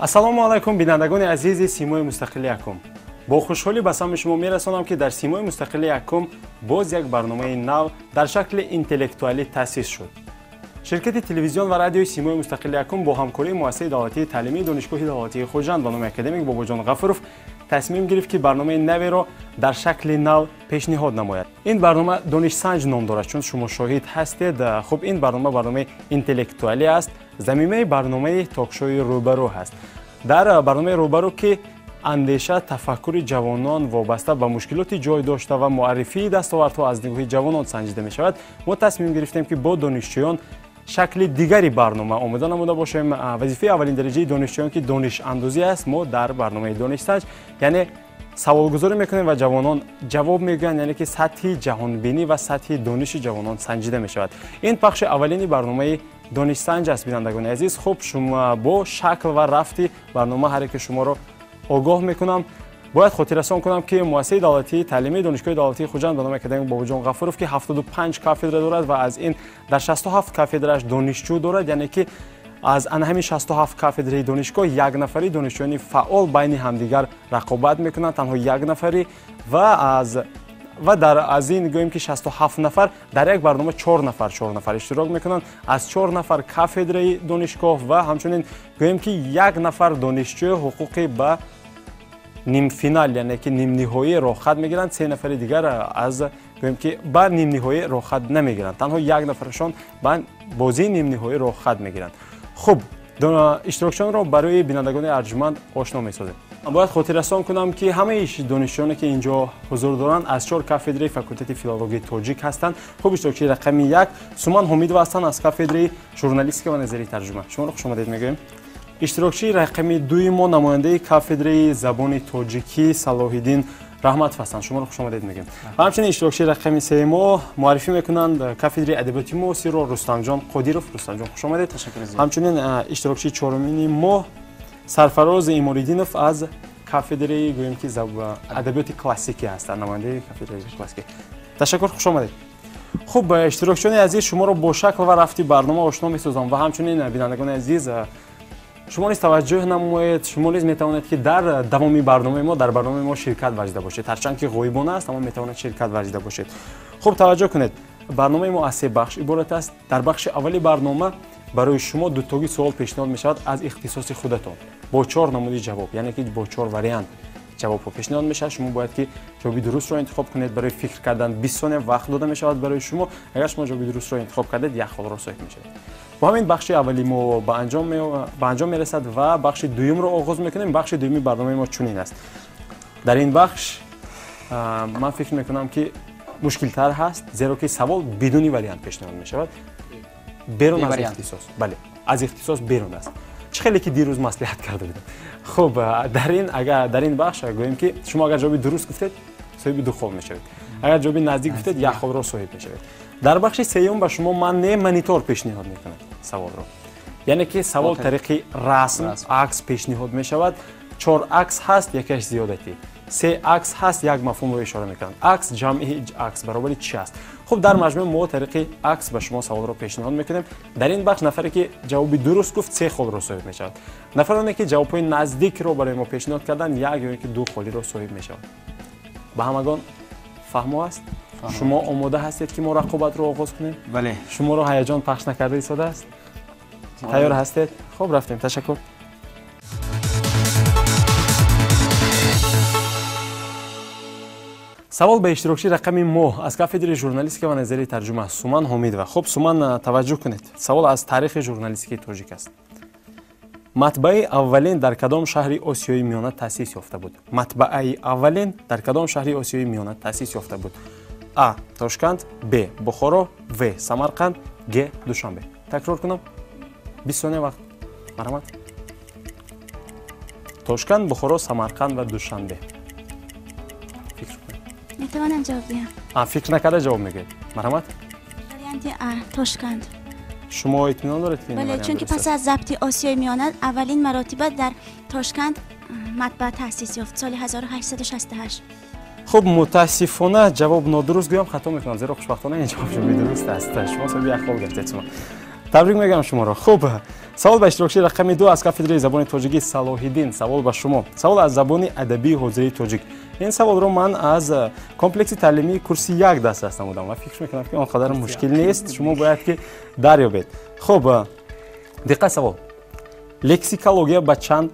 Ассалому алайкум, бинандагони азизи Симои Мустақили Якум. Бо хушҳолӣ ба самъи шумо мерасонам, ки дар Симои Мустақили Якум боз як барномаи нав дар шакли интеллектуалӣ таъсис шуд. Ширкати телевизион ва радиои Симои Мустақили Якум бо ҳамкории муассисаи давлатии таълимии Донишгоҳи давлатии Хуҷанд ба номи академик Бобоҷон Ғафуров тасмим гирифт, ки барномаи наверо дар шакли нав пешниҳод намояд. Ин барнома Донишсанҷ ном дорад, чун шумо шоҳид ҳастед. Хуб, ин барнома барномаи интеллектуалӣ аст, замимаи барномаи токшои рӯбарӯ ҳаст. Дар барномаи рӯбарӯ, ки андеша, тафаккури ҷавонон вобаста ба мушкилоти ҷой дошта ва муаррифии дастовардҳо аз нигоҳи ҷавонон санҷида мешавад, мо тасмим гирифтем, ки бо донишҷӯён шакли дигари барнома омода намуда бошем. Вазифаи аввалин дараҷаи донишҷӯён, ки донишандозӣ аст, мо дар барномаи Донишсанҷ, яъне саволгузорӣ мекунем ва ҷавонон ҷавоб мегӯянд, яъне ки сатҳи ҷаҳонбинӣ ва сатҳи дониши ҷавонон санҷида мешавад. Ин пахши аввалини барномаи Донишсанҷ аст, бинандагони азиз. Хуб, шумо бо шакл ва рафти барнома ҳар яке шуморо огоҳ мекунам. Бояд хотиррасон кунам, ки муассисаи давлатии таълимии Донишгоҳи давлатии Хуҷанд ба номи академик Бобоҷон Ғафуров, ки 75 кафедра дорад ва аз ин дар 67 кафедрааш донишҷӯ дорад, яъне ки аз ана ҳамин 67 кафедраи донишгоҳ як нафари донишҷӯёни фаъол байни ҳамдигар рақобат мекунанд, танҳо як нафарӣ, ва аз ва дар аз ин гӯем, ки 67 нафар дар як барнома чор нафар, чор нафар иштирок мекунанд аз чор нафар кафедраи донишгоҳ, ва ҳамчунин гӯем, ки як нафар донишҷӯ ҳуқуқи ба нимфинал, яъне ки нимниҳоӣ роҳхат мегиранд. Се нафари дигар аз гӯем, ки ба нимниҳоӣ роҳхат намегиранд, танҳо як нафарашон ба бозии нимниҳоӣ роҳхат мегиранд. Хуб, иштирокчиёнро барои бинандагони арҷманд ошно месозем. Бояд хотиррасон кунам, ки ҳамаи донишҷӯёне, ки инҷо ҳузур доранд, аз чор кафедраи факултети филологияи тоҷик ҳастанд. Хуб, иштирокчии рақами як Суман Ҳомидова ҳастанд аз кафедраи журналистика ва назарии тарҷума. Шуморо хушомадед мегӯем. Иштирокчии рақами дуи мо намояндаи кафедраи забони тоҷикӣ Салоҳиддин Раҳматов ҳастанд. Шуморо хушомадед мегӯем. Ва ҳамчунин иштирокчии рақами сеи мо муаррифӣ мекунанд кафедраи адабиёти муосирро Рустамҷон Қодиров. Рустамҷон, хушомадед. Ҳамчунин иштирокчии чорумини мо Сарфароз Имориддинов аз кафедраи, гӯем ки, адабиёти классикӣ ҳастанд, намояндаи кафедраи классикӣ. Ташаккур, хушомадед. Хуб, иштирокчиёни азиз, шуморо бо шакл ва рафти барнома ошно месозам ва ҳамчунин, бинандагони азиз, шумо низ таваҷҷӯҳ намоед, шумо низ метавонед, ки дар давоми барномаи мо, дар барномаи мо ширкат варзида бошед. Ҳарчанд ки ғоибона аст, аммо метавонед ширкат варзида бошед. Хуб, таваҷҷӯҳ кунед, барномаи мо аз се бахш иборат аст. Дар бахши аввали барнома барои шумо дутоги суол пешниҳод мешавад аз ихтисоси худатон бо чор намуди ҷавоб, яъне ки бо чор вариант ҷавобҳо пешниҳод мешавад. Шумо бояд ки ҷавоби дурустро интихоб кунед. Барои фикр кардан 20 сония вақт дода мешавад барои шумо. Агар шумо ҷавоби дурустро интихоб кардед, як холро соҳиб мешавед. Бо ҳамин бахши аввали мо ба анҷом мерасад ва бахши дуюмро оғоз мекунем. Бахши дуюми барномаи мо чунин аст. Дар ин бахш ман фикр мекунам, ки мушкилтар ҳаст, зеро ки савол бидуни вариант пешниҳод мешавад, берун аз ихтисос. Бале, аз ихтисос берун аст, чӣ хеле ки дирӯз маслиҳат карда будем. Хуб, дар ин агар дар ин бахш гӯем, ки шумо агар ҷавоби дуруст гуфтед, соҳиби ду хол мешавед, агар ҷавоби наздик гуфтед, як холро соҳиб мешавед. Дар бахши сеюм ба шумо ман не монитор пешниҳод мекунад саволро, яъне ки савол тариқи расм, акс пешниҳод мешавад. Чор акс ҳаст, якеш зиёдатӣ, се акс ҳаст, як мафҳумро ишора мекунанд. Акс ҷамъи акс баробари чи аст? Хуб, дар маҷмӯъ мо тариқи акс ба шумо саволро пешниҳод мекунем. Дар ин бахш нафаре ки ҷавоби дуруст гуфт, се холро соҳиб мешавад. Нафароне ки ҷавобҳои наздикро барои мо пешниҳод карданд, як ё ки ду холиро соҳиб мешаванд. Ба ҳамагон фаҳмо аст? Шумо омода ҳастед, ки мо рақобатро оғоз кунем? Бале. Шуморо ҳаяҷон пахш накарда истодааст? Тайёр ҳастед? Хуб, рафтем. Ташаккур. Савол ба иштирокчии рақами мо аз кафедраи журналистика ва назарии тарҷума Суман Ҳомидова. Хуб, Суман, таваҷҷӯҳ кунед, савол аз таърихи журналистикии тоҷик аст. Матбаи аввалин дар кадом шаҳри Осиёи Миёна таъсис ёфта буд? Матбааи аввалин дар кадом шаҳри Осиёи Миёна таъсис ёфта буд? А, Тошканд, Б, Бухоро, В, Самарқанд, Г, Душанбе. Такрор кунам, 20 сония вақт, марҳамат. Тошканд, Бухоро, Самарқанд ва Душанбе. Фикр кунед. Метавонам ҷавоб диҳам? Фикр накарда ҷавоб мегӯед, марҳамат. Варианти А, Тошканд. Шумо итминон доред, ки Бале, чунки пас аз забти Осиёи Миёна аввалин маротиба дар Тошканд матбаа таъсис ёфт соли 1868. Хуб, мутаассифона, ҷавоб нодуруст гӯям, хато мекунам, зеро хушбахтона ин ҷавоб ҷавоби дуруст аст. Шумо соҳиби як хол гаштед, Суман. Табрик мегӯям шуморо. Хуб, савол ба иштирокчии рақами 2 аз кафедраи забони тоҷикӣ Салоҳиддин. Савол ба шумо. Савол аз забони адабии ҳозирии тоҷик. Ин саволро ман аз комплекси таълимии курси 1 дастрас намудам ва фикр мекунам, ки он қадар мушкил нест. Шумо бояд ки дарёбед. Хуб, диққат, савол. Лексикология ба чанд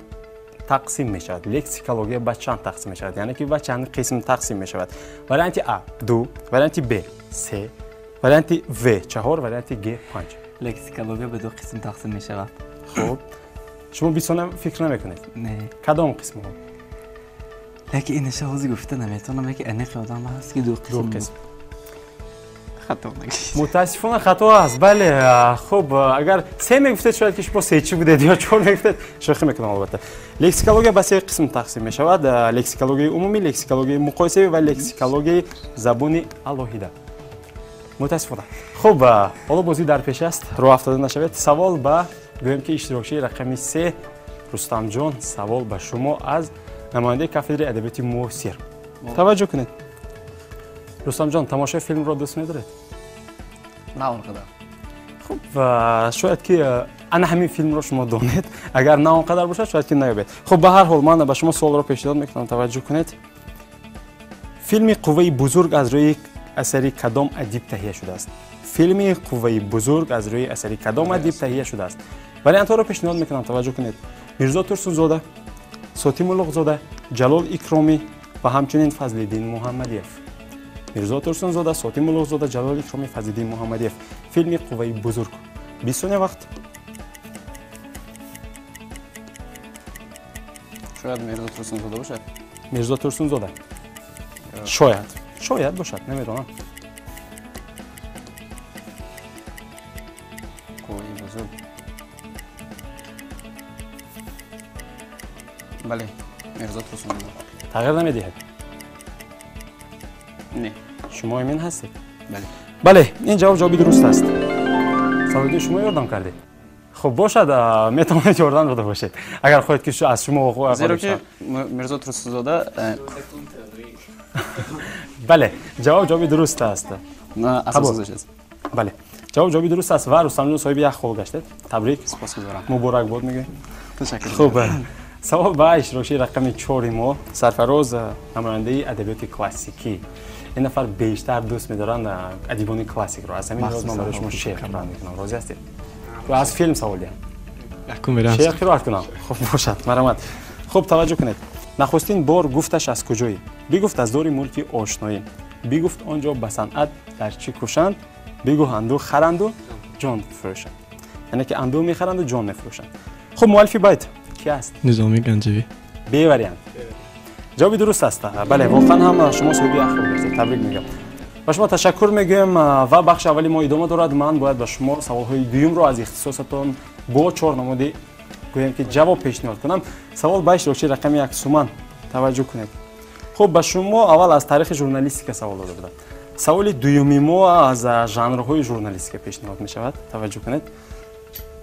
тақсим мешавад? Лексикология ба чанд тақсим мешавад? Яъне ки ба чанд қисм тақсим мешавад? Варианти А 2, варианти Б 3, варианти В 4, варианти Г 5. Лексикология ба ду қисм тақсим мешавад. Хуб, шумо бисона фикр намекунед? Не. Кадом қисмҳо? Лекин инаша ҳозир гуфта наметавонам, лекин аниқ ёдам ҳаст, ки ду қисм. Хато нагиред. Мутаассифона хато аст. Бале, хуб, агар се мегуфтед, шояд ки шумо сечи будед ё чор мегуфтед, шӯхӣ мекунам албатта. Лексикология ба се қисм тақсим мешавад: лексикологияи умумӣ, лексикологияи муқоисавӣ ва лексикологияи забони алоҳида. Мутаассифона. Хуб, ҳоло бозӣ дар пеш аст, роҳ афтода нашавед. Савол ба гӯем ки иштирокчии рақами 3 Рустамҷон, савол ба шумо аз намояндаи кафедраи адабиёти муосир. Таваҷҷӯҳ кунед. Рустамҷон, тамошои филмро дӯст медоред? На он қадар. Хуб, шояд ки ана ҳамин филмро шумо донед. Агар на он қадар бошад, шояд ки наёбед. Хуб, ба ҳар ҳол ман ба шумо суолро пешниҳод мекунам, таваҷҷӯҳ кунед. Филми Қувваи бузург аз рӯи асари кадом адиб таҳия шудааст? Филми Қувваи бузург аз рӯи асари кадом адиб таҳия шудааст? Вариантҳоро пешниҳод мекунам, таваҷҷӯҳ кунед. Мирзо Турсунзода, Сотим Улуғзода, Ҷалол Икромӣ ва ҳамчунин Фазлиддин Муҳаммадиев. Мирзо Турсунзода, Сотим Улуғзода, Ҷалол Икромӣ, Фазлиддин Муҳаммадиев. Филми Қувваи бузург. 20 сония вақт. Шояд Мирзо Турсунзода бошад. Мирзо Турсунзода. Шояд. Шояд бошад, намедонам. Қувваи бузург. Бале, Мирзо Турсунзода. Тағйир намедиҳад? Не. Шумо эмин ҳастед? Бале. Бале, ин ҷавоб ҷавоби дуруст аст. Салоҳиддин, шумо ёрдам кардед? Хуб бошад, метавонед ёрдам дода бошед. Агар хоҳед ки аз шумо зеро ки Мирзо Турсунзода. Бале, ҷавоб ҷавоби дуруст аст. Бале, ҷавоб ҷавоби дуруст аст ва Рустамҷон соҳиби як хол гаштед. Табрик. Сипосгузорам. Муборак бод мегӯем. Ташаккур. Хуб, савол ба иштирокчии рақами 4 мо Сарфароз, намояндаи адабиёти классикӣ. Ин нафар бештар дӯст медоранд адибони классикро. Аз ҳамин лиҳоз ман барои шумо шеър қироат мекунам. Розӣ ҳастед? Аз филм савол диҳам. Шеър қироат кунам. Хуб бошад, марҳамат. Хуб, таваҷҷӯҳ кунед. Нахустин бор гуфташ аз куҷоӣ? Бигуфт аз дори мулки ошноӣ. Бигуфт он ҷо ба санъат дар чӣ кӯшанд? Бигӯ андӯ харанду ҷон фурӯшанд. Яъне ки андӯ мехаранду ҷон мефурӯшанд. Хуб, муаллифи байт ки аст? Низоми Ганҷавӣ. Бе вариант. Ҷавоби дуруст аст. Бале, воқеан ҳам шумо соҳиби як хол гаштед. Табрик мегӯям. Ба шумо ташаккур мегӯям ва бахши аввали мо идома дорад. Ман бояд ба шумо саволҳои дуюмро аз ихтисосатон бо 4 намуди гӯем ки ҷавоб пешниҳод кунам. Савол ба иштирокчии рақами 1 Суман. Таваҷҷӯҳ кунед. Хуб, ба шумо аввал аз таърихи журналистика савол дода будам. Саволи дуюми мо аз жанрҳои журналистика пешниҳод мешавад. Таваҷҷӯҳ кунед.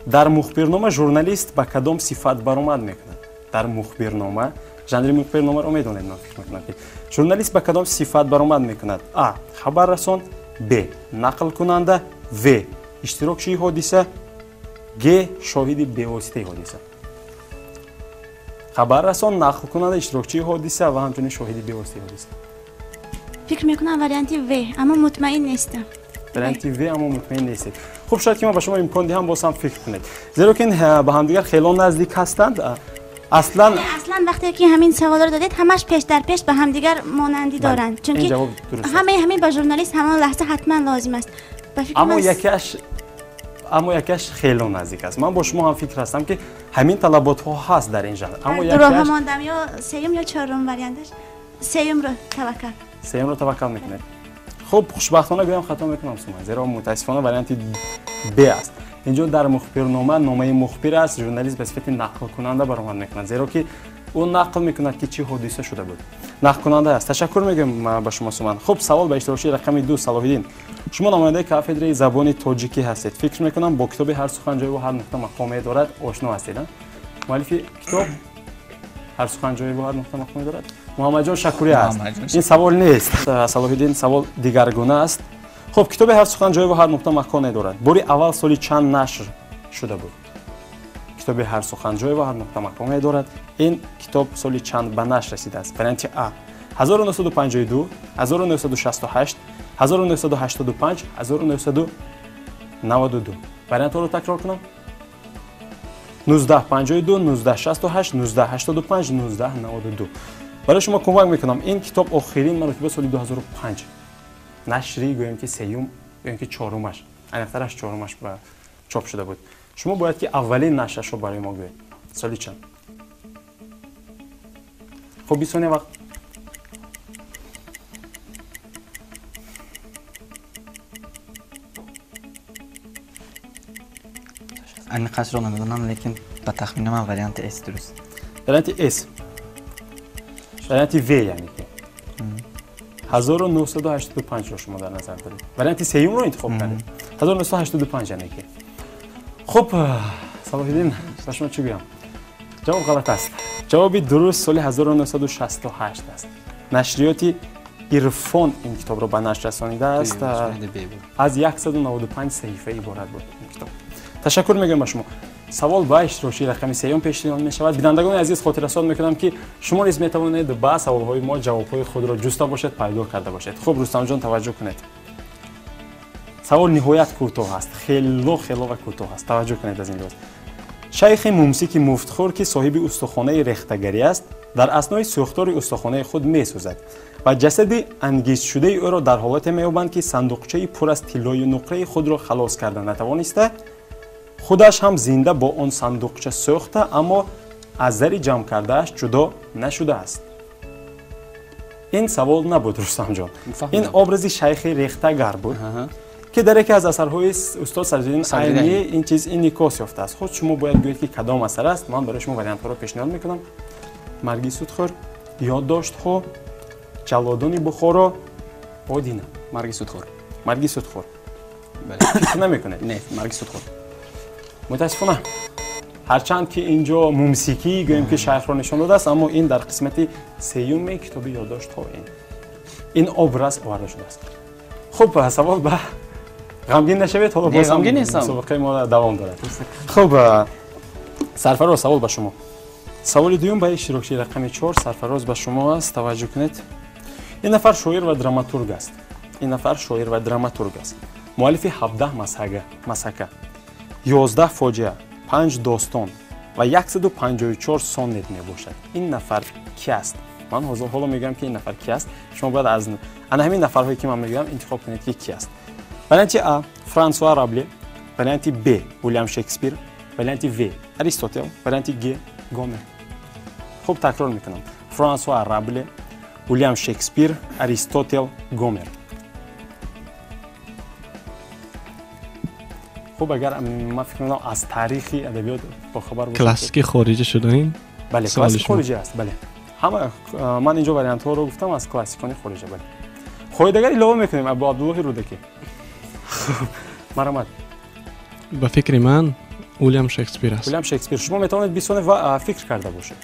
Дар мухбирнома журналист ба кадом сифат баромад мекунад? Дар мухбирнома, жанри мухбирномаро медонед, ман фикр мекунам ки журналист ба кадом сифат баромад мекунад? А. Хабаррасон, Б. Нақлкунанда, В. Иштирокчии ҳодиса, Г. Шоҳиди бевоситаи ҳодиса. Хабаррасон, нақлкунанда, иштирокчии ҳодиса ва ҳамчунин шоҳиди бевоситаи ҳодиса. Фикр мекунам варианти В, аммо мутмаин нестам. Варианти В, аммо мутмаин нестед. Хуб, шояд ки ман ба шумо имкон диҳам боз ҳам фикр кунед. Зеро ки ба ҳамдигар хело наздик ҳастанд. Аслан вақте ки ҳамин саволро додед, ҳамаш пеш дар пеш ба ҳамдигар монандӣ доранд. Чунки ҳамаи ба журналист ҳамон лаҳза ҳатман лозим аст. Аммо якеаш хело наздик аст. Ман бо шумо ҳам фикр ҳастам ки ҳамин талаботҳо ҳаст дар ин жанр. Аммо якеаш мондам ё сеюм ё чорум варианташ. Сеюмро таваккал. Сеюмро таваккал мекунед. Хуб, хушбахтона гӯям хато мекунам Суман, зеро мутаассифона варианти Б аст. Инҷо дар мухбирнома номаи мухбир аст, журналист ба сифати нақлкунанда баромад мекунад, зеро ки ӯ нақл мекунад ки чӣ ҳодиса шуда буд. Нақлкунанда аст. Ташаккур мегӯям ба шумо Суман. Хуб, савол ба иштирокчии рақами 2 Салоҳиддин. Шумо намояндаи кафедраи забони тоҷикӣ ҳастед. Фикр мекунам бо китоби ҳар сухан ҷойву ҳар нуқта мақоме дорад ошно ҳастед. Муаллифи китоб ҳар сухан ҷойву ҳар нуқта мақоме дорад Муҳаммадҷон Шакурӣ аст. Ин савол нест. Салоҳиддин, савол дигаргуна аст. Хуб, китоби ҳар сухан ҷой ва ҳар нуқта маконе дорад. Бори аввал соли чанд нашр шуда буд? Китоби ҳар сухан ҷой ва ҳар нуқта маконе дорад. Ин китоб соли чанд ба нашр расидааст? Варианти А 1952, 1968, 1985, 1992. Вариантҳоро такрор кунам. 1952, 1968, 1985, 1992. Барои шумо кӯмак мекунам. Ин китоб охирин маротиба соли 2005 нашри, гӯем ки сеюм ё ки чорумаш, аниқтараш чорумаш ба чоп шуда буд. Шумо бояд ки аввалин нашрашро барои мо гӯед. Соли чанд? Хуб, 20 сония вақт. Аниқашро намедонам, лекин ба тахмини ман варианти С дуруст. Варианти С. Варианти В, яъне ки 1985-ро шумо дар назар доред. Варианти сеюмро интихоб кардед. 1985, яъне ки. Хуб, Салоҳиддин, ба шумо чӣ гӯям? Ҷавоб ғалат аст. Ҷавоби дуруст соли 1968 аст. Нашриёти Ирфон ин китобро ба нашр расонидааст. Аз 195 саҳифа иборат буд ин китоб. Ташаккур мегӯям ба шумо. Савол ба иштирокчии рақами сеюм пешниҳод мешавад. Бинандагони азиз, хотиррасон мекунам, ки шумо низ метавонед ба саволҳои мо ҷавобҳои худро ҷуста бошед, пайдо карда бошед. Хуб, Рустамҷон, таваҷҷӯҳ кунед. Савол ниҳоят кӯтоҳ аст, хело хело ва кӯтоҳ аст. Таваҷҷӯҳ кунед аз ин лиҳоз. Шайхи мумсики муфтхӯр, ки соҳиби устохонаи рехтагарӣ аст, дар аснои сӯхтори устохонаи худ месӯзад ва ҷасади ангизшудаи ӯро дар ҳолате меёбанд, ки сандуқчаи пур аз тиллою нуқраи худро халос карда натавониста, худаш ҳам зинда бо он сандуқча сӯхта, аммо аз зари ҷамъ кардааш ҷудо нашудааст. Ин савол набуд, Рустамҷон. Ин образи шайхи рехтагар буд, ки дар яке аз асарҳои устод Садриддин Айнӣ ин чиз инъикос ёфтааст. Худ шумо бояд гӯед, ки кадом асар аст. Ман барои шумо вариантҳоро пешниҳод мекунам. Марги судхӯр, ёддоштҳо, ҷаллодони Бухоро, Одина. Марги судхӯр. Марги судхӯр. Фикр намекунед? Не, марги судхӯр. Мутаассифона, ҳарчанд ки инҷо мумсикӣ гӯем ки шайхро нишон додааст, аммо ин дар қисмати сеюми китоби ёддоштҳо ин образ оварда шудааст. Хуб, савол ба ғамгин нашавед, ҳоло боз ғамгин нестам. Мусобиқаи мо давом дорад. Хуб, Сарфароз, савол ба шумо. Саволи дуюм ба иштирокчии рақами 4 Сарфароз ба шумо аст. Таваҷҷӯҳ кунед. Ин нафар шоир ва драматург аст. Ин нафар шоир ва драматург аст. Муаллифи 17 масҳака, 11 фоҷиа, 5 достон ва 154 сонет мебошад. Ин нафар ки аст? Ман ҳоло мегӯям, ки ин нафар ки аст. Шумо бояд аз ана ҳамин нафарҳое, ки ман мегӯям, интихоб кунед, ки ки аст. Варианти А Франсуа Рабле, варианти Б Уильям Шекспир, варианти В Аристотел, варианти Г Гомер. Хуб, такрор мекунам. Франсуа Рабле, Уильям Шекспир, Аристотел, Гомер. Хуб, агар ман фикр мекунам, аз таърихи адабиёт бохабар бошед. Классики хориҷӣ шуда ин? Бале, классики хориҷӣ аст, бале. Ҳама ман инҷо вариантҳоро гуфтам аз классикони хориҷа, бале. Хоҳед агар илова мекунем Абу Абдуллоҳи Рӯдакӣ. Марҳамат. Ба фикри ман Уильям Шекспир аст. Уильям Шекспир. Шумо метавонед 20 сония ва фикр карда бошед.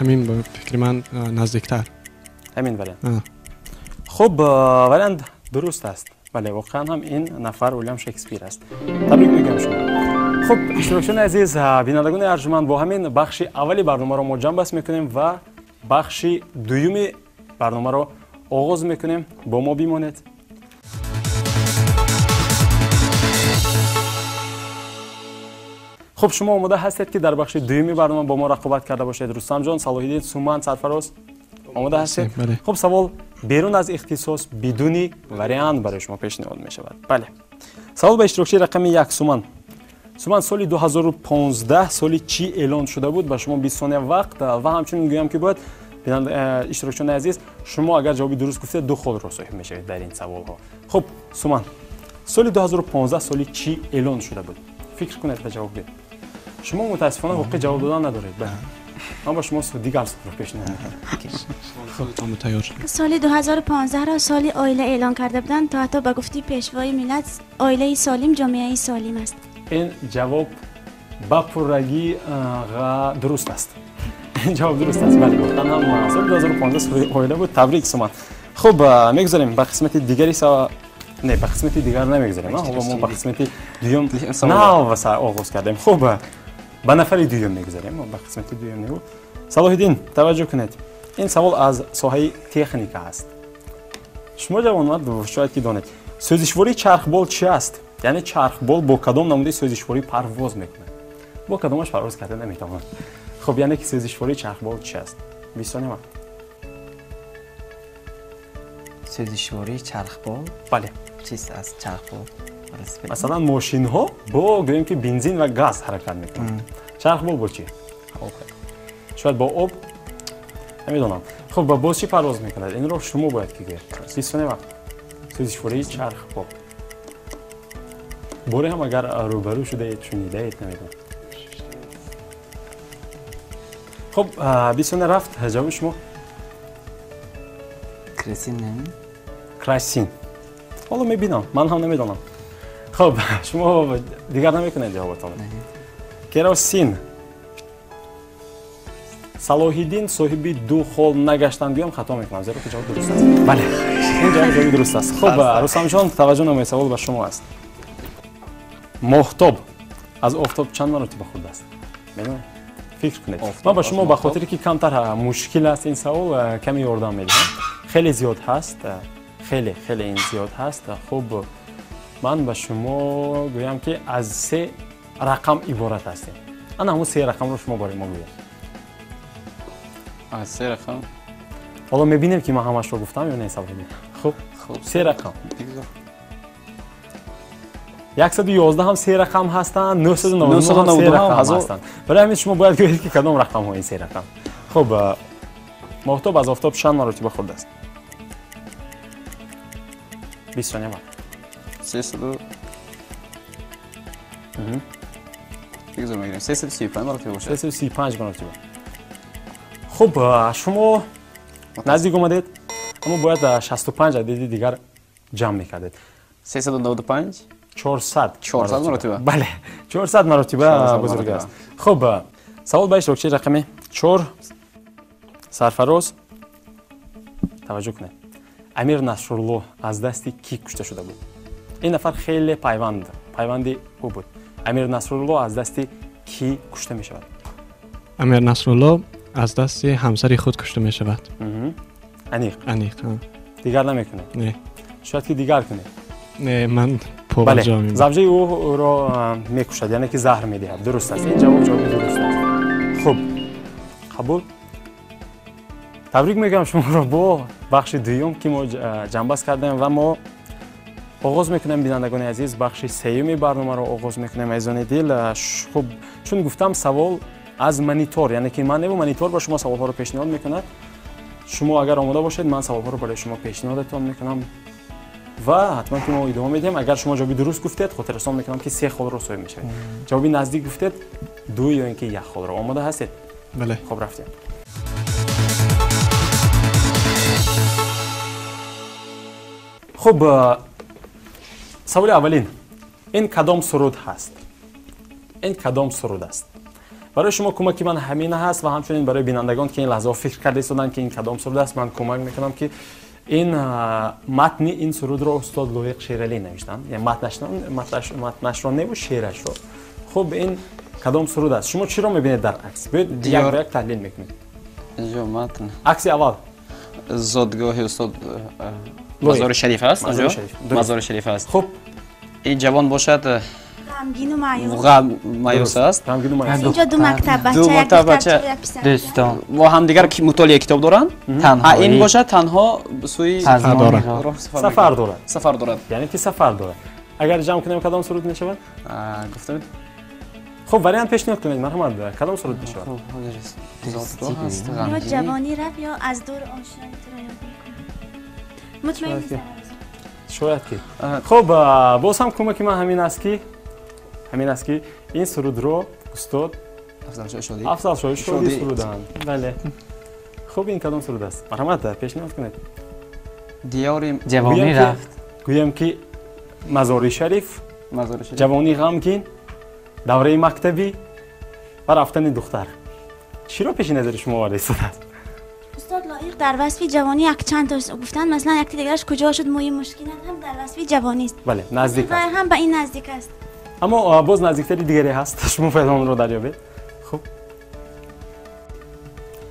Ҳамин ба фикри ман наздиктар. Ҳамин вариант. Хуб, вариант дуруст аст. Бале, воқеан ҳам ин нафар Уильям Шекспир аст. Табрик мегӯям шумо. Хуб, иштирокчиёни азиз, бинандагони арҷманд, бо ҳамин бахши аввали барномаро мо ҷамъбаст мекунем ва бахши дуюми барномаро оғоз мекунем. Бо мо бимонед. Хуб, шумо омода ҳастед, ки дар бахши дуюми барнома бо мо рақобат карда бошед? Рустамҷон, Салоҳиддин, Суман, Сарфароз, омода ҳастед? Хуб, савол берун аз ихтисос бидуни вариант барои шумо пешниҳод мешавад. Бале. Савол ба иштирокчии рақами 1 Суман. Суман, соли 2015 соли чӣ эълон шуда буд? Ба шумо 20 сония вақт ва ҳамчунин гӯям, ки бояд иштирокчиёни азиз, шумо агар ҷавоби дуруст гуфтед, 2 холро соҳиб мешавед дар ин саволҳо. Хуб, Суман, соли 2015 соли чӣ эълон шуда буд? Фикр кунед ва ҷавоб диҳед. Шумо мутаассифона ҳуқуқи ҷавоб додан надоред. Бале. Ман ба шумо дигар саволро пешниҳод мекунам. Соли 2015-ро соли оила эълон карда буданд, то ҳатто ба гуфти пешвои миллат оилаи солим ҷомеаи солим аст. Ин ҷавоб ба пуррагӣ дуруст аст. Ин ҷавоб дуруст аст. Бале, воқеан ҳам соли 2015 соли оила буд. Табрик, Суман. Хуб, мегузарем ба қисмати дигари Не, ба қисмати дигар намегузарем. Ҳоло мо ба қисмати дуюм нав оғоз кардем. Хуб, ба нафари дуюм мегузарем. Ба қисмати дуюм не. Салоҳиддин, таваҷҷӯҳ кунед. Ин савол аз соҳаи техника аст. Шумо ҷавонмард шояд ки донед. Сӯзишвории чархбол чи аст? Яъне чархбол бо кадом намудаи сӯзишворӣ парвоз мекунад? Бо кадомаш парвоз карда наметавонад? Хуб, яъне ки сӯзишвории чархбол чи аст? 20 сония вақт. Сӯзишвории чархбол? Бале. Чист аз чархбол? Масалан, мошинҳо бо гӯем ки бензин ва газ ҳаракат мекунанд. Чархбол бо чӣ? Шояд бо об? Намедонам. Хуб, ба боз чӣ парвоз мекунад? Инро шумо бояд ки гӯед. 20 сония вақт. Сӯзишвории чархбол. Боре ҳам агар рӯбарӯ шудаед, шунидаед, намедонам. Хуб, 20 сония рафт. Ҷавоби шумо? Красин, не? Красин. Ҳоло мебинам, ман ҳам намедонам. Хуб, шумо дигар намекунед ҷавобатонро. Керосин. Салоҳиддин соҳиби 2 хол нагаштанд, гӯям хато мекунам, зеро ки ҷавоб дуруст аст. Бале, ин ҷавоб ҷавоби дуруст аст. Хуб, Рустамҷон, таваҷҷӯҳ намоед, савол ба шумо аст. Моҳтоб аз офтоб чанд маротиба хурдааст? Медонед? Фикр кунед. Ман ба шумо ба хотире ки камтар мушкил аст ин савол, каме ёрдам медиҳам. Хеле зиёд ҳаст, хеле хеле ин зиёд ҳаст. Хуб, ман ба шумо гӯям ки аз 3 рақам иборат ҳастем. Ана ҳамон 3 рақамро шумо барои мо гӯед. Аз 3 рақам? Ҳоло мебинем ки ман ҳамашро гуфтам ё не, Салоҳиддин. Хуб, 3 рақам. 111 ҳам 3 рақам ҳастанд, 999 ҳам 3 рақам ҳастанд. Барои ҳамин шумо бояд гӯед ки кадом рақамҳо ин 3 рақам. Хуб, моҳтоб аз офтоб чанд маротиба хурдааст? 20 сония вақт. 300 бигзор мегирем. 335 маротиба бошад. 335 маротиба. Хуб, шумо наздик омадед, аммо бояд 65 адади дигар ҷамъ мекардед. 395? 400. 400 маротиба? Бале, 400 маротиба бузург аст. Хуб, савол ба иштирокчии рақами 4 Сарфароз. Таваҷҷӯҳ кунед. Амир Насрулло аз дасти кӣ кушта шуда буд? Ин нафар хеле пайванди ӯ буд. Амир Насрулло аз дасти кӣ кушта мешавад? Амир Насрулло аз дасти ҳамсари худ кушта мешавад. Аниқ? Аниқ. Дигар намекунед? Не. Шояд ки дигар кунед? Не, ман побаҷо мемонам. Завҷаи ӯро мекушад, яъне ки заҳр медиҳад. Дуруст аст. Ин ҷавоб ҷавоби дуруст аст. Хуб, қабул. Табрик мегӯям шуморо бо бахши дуюм ки мо ҷамъбаст кардем ва мо оғоз мекунем, бинандагони азиз, бахши сеюми барномаро оғоз мекунем, азизони дил. Хуб, чун гуфтам, савол аз монитор, яъне ки ман неву монитор ба шумо саволҳоро пешниҳод мекунад. Шумо агар омода бошед, ман саволҳоро барои шумо пешниҳодатон мекунам ва ҳатман ки мо идома медиҳем. Агар шумо ҷавоби дуруст гуфтед, хотиррасон мекунам ки 3 холро соҳиб мешавед. Ҷавоби наздик гуфтед, 2 ё ин ки 1 холро. Омода ҳастед? Бале. Хуб, рафтем. Хуб, саволи аввалин. Ин кадом суруд ҳаст? Ин кадом суруд аст? Барои шумо кӯмаки ман ҳамин ҳаст ва ҳамчунин барои бинандагон ки ин лаҳзаҳо фикр карда истоданд ки ин кадом суруд аст, ман кӯмак мекунам ки ин матни ин сурудро устод Лоиқ Шералӣ навиштанд. Яъне матнашро неву шеърашро. Хуб, ин кадом суруд аст? Шумо чиро мебинед дар акс? Биёед як ба як таҳлил мекунем. Инҷо матн. Акси аввал. Зодгоҳи устод Мазори Шариф аст, онҷо? Мазори Шариф аст. Хуб. Ин ҷавон бошад ғамгину маъюс. Маъюс аст. Ғамгину маъюс. Инҷо ду мактаб бача, як духтарча, як писарча. Дӯстон. Бо ҳамдигар мутолиаи китоб доранд. Ин бошад танҳо сӯи сафар дорад. Сафар дорад. Яъне ки сафар дорад. Агар ҷамъ кунем кадом суруд мешавад? Гуфтам. Хуб, вариант пешниҳод кунед, марҳамат, кадом суруд мешавад? Ё ҷавонӣ рафт, ё аз дур ошнои туро ёд мекунам. Мутмаин нестам. Шояд ки. Хуб, боз ҳам кӯмаки ман ҳамин аст ки ин сурудро устод Афзалшоҳи Шодӣ суруданд. Бале. Хуб, ин кадом суруд аст? Марҳамат, пешниҳод кунед. Диёри ҷавонӣ рафт. Гӯям ки Мазори Шариф, ҷавонӣ ғамгин, давраи мактабӣ ва рафтани духтар. Чиро пеши назари шумо оварда истодааст? Устод Лоиқ Лоиқ дар васфи ҷавонӣ якчанд то гуфтанд, масалан яке дигараш куҷо шуд мӯи мушкинат ҳам дар васфи ҷавонӣ аст. Бале, наздик аст. Ва ҳам ба ин наздик аст. Аммо боз наздиктари дигаре ҳаст, шумо бояд онро дарёбед. Хуб.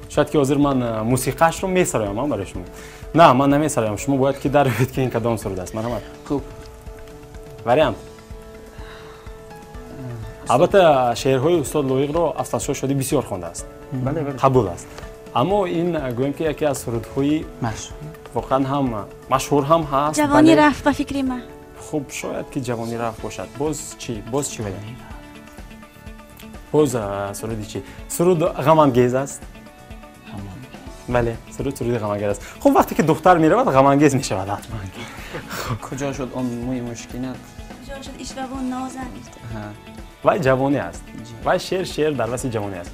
Шояд ки ҳозир ман мусиқаашро месароям барои шумо. На, ман намесароям. Шумо бояд ки дарёбед ки ин кадом суруд аст. Марҳамат. Хуб. Вариант. Албатта шеърҳои устод Лоиқро Афзалшоҳ Шодӣ бисёр хондааст. Бале, бале. Қабул аст. Аммо ин гӯем ки яке аз сурудҳои воқеан ҳам машҳур ҳам ҳаст. Ҷавонӣ рафт ба фикри ман. Хуб, шояд ки ҷавонӣ рафт бошад. Боз чӣ? Боз чӣ вариант? Боз суруди чӣ? Суруд ғамангез аст. Бале, суруд суруди ғамангез аст. Хуб, вақте ки духтар меравад, ғамангез мешавад ҳатман. Куҷо шуд он мӯи мушкинат? Куҷо шуд ишваву нозат? Вай ҷавонӣ аст. Вай шеър шеър дар васфи ҷавонӣ аст.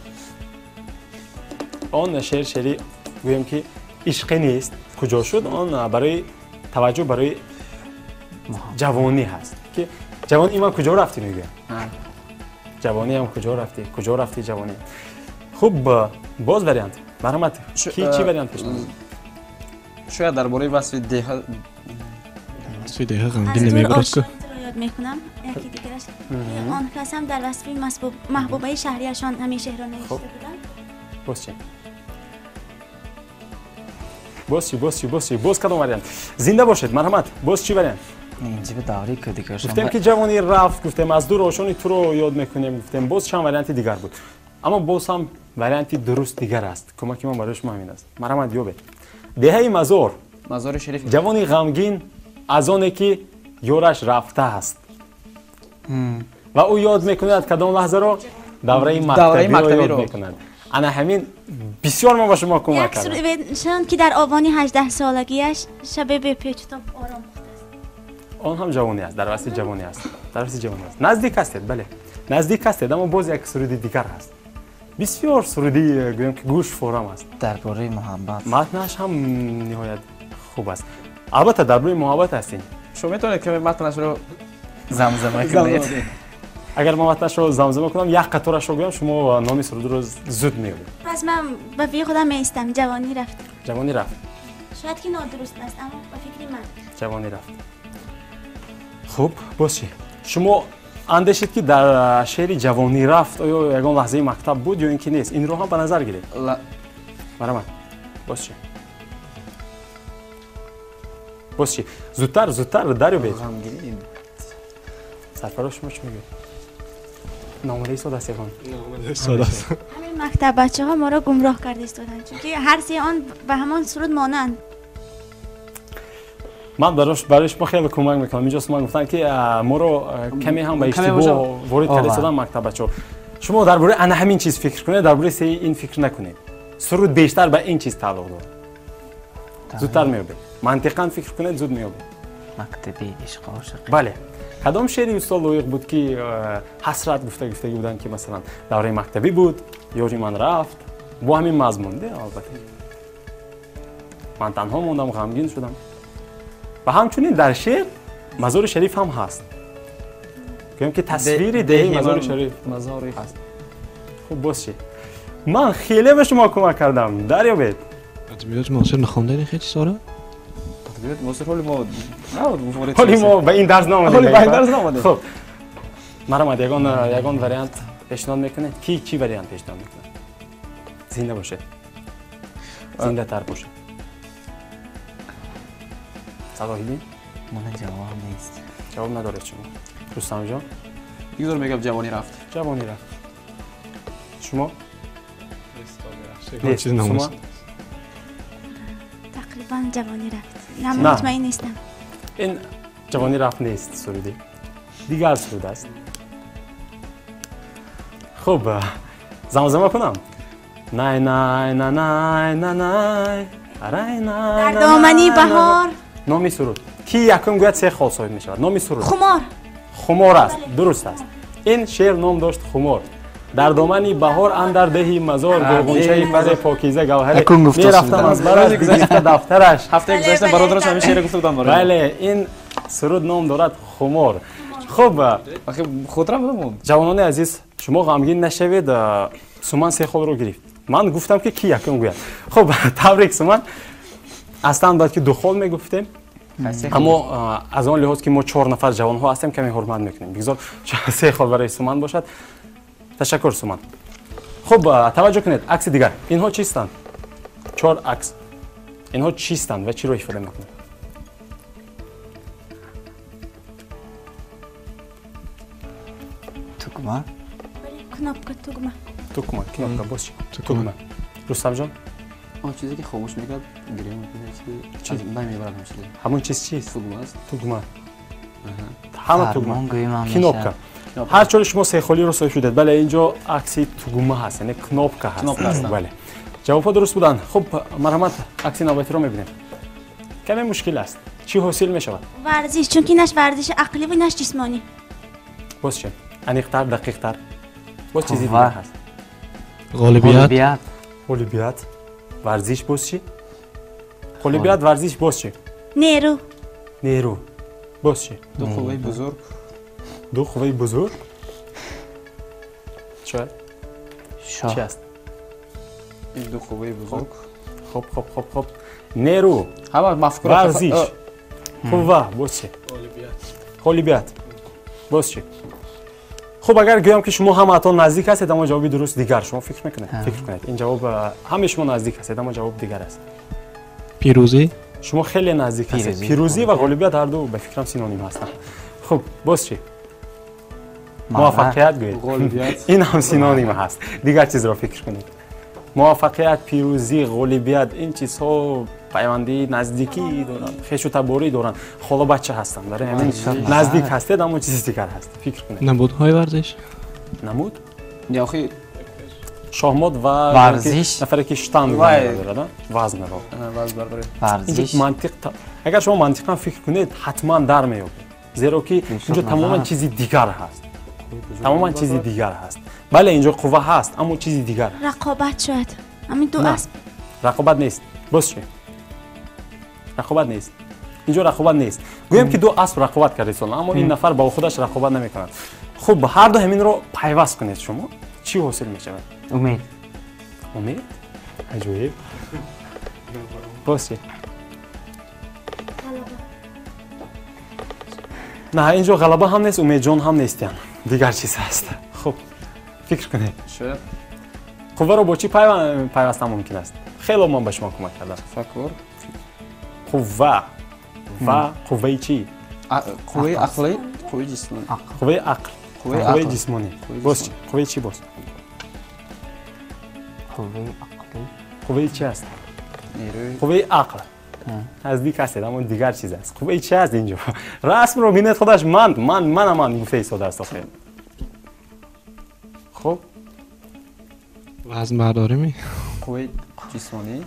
Он шеър шеъри гӯем ки ишқӣ нест. Куҷо шуд он барои таваҷҷӯҳ барои ҷавонӣ ҳаст ки ҷавонӣ ман куҷо рафтӣ мегӯям. Ҷавониам куҷо рафтӣ? Куҷо рафтӣ ҷавонӣ? Хуб, боз вариант. Марҳамат. Ки чӣ вариант пешниҳод? Шояд дар бораи васфи деҳа. Васфи деҳа ғамгин намебарад ку. Ёд мекунам яке дигараш. Он кас ҳам дар васфи маҳбубаи шаҳрияшон ҳамин шеърро навишта буданд. Боз чӣ? Боз чӣ? Боз чӣ? Боз чӣ? Боз кадом вариант? Зинда бошед, марҳамат. Боз чӣ вариант? Инҷо даври ки дигар. Гуфтем ки ҷавонӣ рафт, гуфтем аз дур ошони туро ёд мекунем, гуфтем боз чанд варианти дигар буд. Аммо боз ҳам варианти дуруст дигар аст. Кӯмаки ман барои шумо ҳамин аст. Марҳамат, ёбед. Деҳаи Мазор. Мазори Шариф. Ҷавони ғамгин аз оне ки ёраш рафтааст. Ва ӯ ёд мекунад кадом лаҳзаро? Давраи мактабиро ёд мекунад. Ана ҳамин бисёр ман ба шумо кӯмак кардам. Як суруд ки дар овони 18 солагиаш шаби бепечутоб ором хӯрдааст. Он ҳам ҷавонӣ аст, дар васфи ҷавонӣ аст. Дар васфи ҷавонӣ аст. Наздик ҳастед, бале. Наздик ҳастед, аммо боз як суруди дигар ҳаст. Бисёр суруди гӯем ки гӯш форам аст. Дар бораи муҳаббат. Матнаш ҳам ниҳоят хуб аст. Албатта дар бораи муҳаббат аст ин. Шумо метавонед каме матнашро замзама кунед? Агар ман матнашро замзама кунам, як қаторашро гӯям, шумо номи сурудро зуд меёбед. Пас ман ба фикри худам меистам. Ҷавонӣ рафт. Ҷавонӣ рафт. Шояд ки нодуруст аст, аммо ба фикри ман. Ҷавонӣ рафт. Хуб, боз чӣ? Шумо андешед ки дар шеъри ҷавонӣ рафт оё ягон лаҳзаи мактаб буд ё ин ки нест? Инро ҳам ба назар гиред. Марҳамат. Боз чӣ? Боз чӣ? Зудтар, зудтар дарёбед. Сарфароз, шумо чӣ мегӯед? Номадаи сода аст ягон? Номадаи сода аст. Ҳамин мактаббачаҳо моро гумроҳ карда истоданд, чунки ҳар се он ба ҳамон суруд монанд. Ман барои шумо хеле кӯмак мекунам. Инҷо ман гуфтам ки моро каме ҳам ба иштибоҳ ворид карда истоданд мактаббачаҳо. Шумо дар бораи ана ҳамин чиз фикр кунед, дар бораи сеи ин фикр накунед. Суруд бештар ба ин чиз тааллуқ дорад. Зудтар меёбед. Мантиқан фикр кунед, зуд меёбед. Мактаби ишқ ошиқӣ. Бале. Кадом шеъри устод Лоиқ буд ки ҳасрат гуфтагӣ буданд ки масалан давраи мактабӣ буд, ёри ман рафт, бо ҳамин мазмун, де албатта. Ман танҳо мондам, ғамгин шудам. Ва ҳамчунин дар шеър Мазори Шариф ҳам ҳаст. Гӯем ки тасвири деҳаи Мазори Шариф ҳаст. Хуб, боз чӣ? Ман хеле ба шумо кӯмак кардам. Дарёбед. Адабиёти муосир нахондаед ин хел чизҳоро? Адабиёти муосир ҳоли мо набуд. Ҳоли мо ба ин дарс наомадем. Ҳоли ба ин дарс наомадем. Хуб. Марҳамат, ягон вариант пешниҳод мекунед? Ки чӣ вариант пешниҳод мекунад? Зинда бошед. Зиндатар бошед. Салоҳиддин? Мана ҷавоб нест. Ҷавоб надоред шумо. Рустамҷон? Бигзор мегӯям ҷавонӣ рафт. Ҷавонӣ рафт. Шумо? Нест. Шумо? Тақрибан ҷавонӣ рафт. На, мутмаин нестам. Ин ҷавонӣ рафт нест суруди. Дигар суруд аст. Хуб, замзама кунам. Най най на най на най рай най. Дар домани баҳор. Номи суруд. Ки якум гӯяд се хол соҳиб мешавад. Номи суруд. Хумор. Хумор аст. Дуруст аст. Ин шеър ном дошт Хумор. Дар домани баҳор андар деҳи Мазор гулғунчаи паре покиза гавҳаре мерафтам аз бараш гирифта дафтараш. Ҳафтаи гузашта бародараш ҳамин шеърро гуфта буданд барои. Бале, ин суруд ном дорад Хумор. Хуб, худрам будам. Ҷавонони азиз, шумо ғамгин нашавед, Суман се холро гирифт. Ман гуфтам ки ки якум гӯяд. Хуб, табрик Суман. Аслан бояд ки ду хол мегуфтем. Аммо аз он лиҳоз ки мо 4 нафар ҷавонҳо ҳастем, каме ҳурмат мекунем. Бигзор 3 хол барои Суман бошад. Ташаккур Суман. Хуб, таваҷҷӯҳ кунед, акси дигар. Инҳо чистанд? 4 акс. Инҳо чистанд ва чиро ифода мекунанд? Тугма. Кнопка, тугма. Тугма, кнопка, боз чӣ? Тугма. Рустамҷон? Он чизе ки хомӯш мекард, гиря мекунад, чиз мебарад ҳам чизе. Ҳамон чиз чист? Тугма аст. Тугма. Ҳама тугма. Кнопка. Ҳар чори шумо се холиро соҳиб шудед. Бале, инҷо акси тугма ҳаст, яъне кнопка ҳаст. Бале. Ҷавобҳо дуруст буданд. Хуб, марҳамат, акси навбатиро мебинем. Каме мушкил аст. Чӣ ҳосил мешавад? Варзиш, чунки наш варзиши ақлӣ ва наш ҷисмонӣ. Боз чӣ? Аниқтар, дақиқтар. Боз чизи дигар ҳаст. Ғолибият. Ғолибият. Варзиш боз чӣ? Ғолибият, варзиш боз чӣ? Нерӯ. Нерӯ. Боз чӣ? Ду қувваи бузург. Ду қувваи бузург? Шояд? Чӣ аст? Ду қувваи бузург. Хуб, хуб, хуб, хуб. Нерӯ. Ҳама мафкура. Варзиш. Қувва, боз чӣ? Ғолибият. Ғолибият. Боз чӣ? Хуб, агар гӯям ки шумо ҳамаатон наздик ҳастед, аммо ҷавоби дуруст дигар. Шумо фикр мекунед? Фикр кунед. Ин ҷавоб ҳамаи шумо наздик ҳастед, аммо ҷавоб дигар аст. Пирӯзӣ? Шумо хеле наздик ҳастед. Пирӯзӣ ва ғолибият ҳар ду ба фикрам синоним ҳастанд. Хуб, боз чӣ? Муваффақият гӯед. Ин ҳам синоним ҳаст. Дигар чизро фикр кунед. Муваффақият, пирӯзӣ, ғолибият, ин чизҳо пайванди наздикӣ доранд, хешу таборӣ доранд, холабача ҳастанд. Барои ҳамин наздик ҳастед, аммо чизи дигар ҳаст. Фикр кунед. Намудҳои варзиш? Намуд? Не, охи шоҳмот ва варзиш. Нафаре ки штанг дорад, вазнро. Варзиш. Мантиқ, агар шумо мантиқан фикр кунед, ҳатман дар меёбед. Зеро ки инҷо тамоман чизи дигар ҳаст. Тамоман чизи дигар ҳаст. Бале, инҷо қувва ҳаст, аммо чизи дигар. Рақобат шояд. Ҳамин ду асп. Рақобат нест. Боз чӣ? Рақобат нест. Инҷо рақобат нест. Гӯем ки ду асп рақобат кардаистанд, аммо ин нафар бо худаш рақобат намекунад. Хуб, ҳар ду ҳаминро пайваст кунед шумо. Чӣ ҳосил мешавад? Умед. Умед? Аҷоиб. Боз чӣ? На, инҷо ғалаба ҳам нест, умедҷон ҳам нестиян. Дигар чиз ҳаст. Хуб, фикр кунед. Шояд қувваро бо чӣ пайвастан мумкин аст? Хело ман ба шумо кӯмак кардам. Тафаккур. Қувва ва қувваи чӣ? Қувваи ақлӣ, қувваи ҷисмонӣ. Қувваи ақл, қувваи ҷисмонӣ. Боз чӣ? Қувваи чӣ боз? Қувваи ақлӣ. Қувваи чӣ аст? Қувваи ақл. Наздик ҳастед, аммо дигар чиз аст. Қувваи чӣ аст инҷо? Расмро бинед, худаш ман, ман, мана ман гуфта истодааст охир. Хуб. Вазн бардорӣ ми? Қувваи ҷисмонӣ.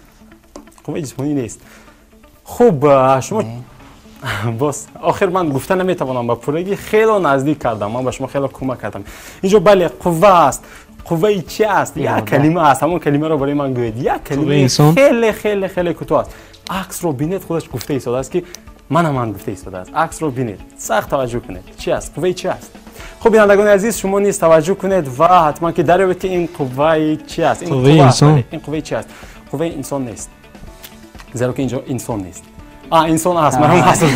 Қувваи ҷисмонӣ нест. Хуб, шумо боз охир ман гуфта наметавонам ба пуррагӣ, хело наздик кардам, ман ба шумо хело кӯмак кардам. Инҷо бале қувва аст. Қувваи чӣ аст? Як калима аст, ҳамон калимаро барои ман гӯед. Як калима хеле хеле хеле кӯтоҳ аст. Аксро бинед, худаш гуфта истодааст ки мана ман гуфта истодааст. Аксро бинед, сахт таваҷҷӯҳ кунед. Чӣ аст? Қувваи чӣ аст? Хуб, бинандагони азиз, шумо низ таваҷҷӯҳ кунед ва ҳатман ки дарёбед ки ин қувваи чӣ аст. Ин қувваи инсон. Ин қувваи чӣ аст? Қувваи инсон нест. Зеро ки инҷо инсон нест. Инсон аст, ман ҳастам.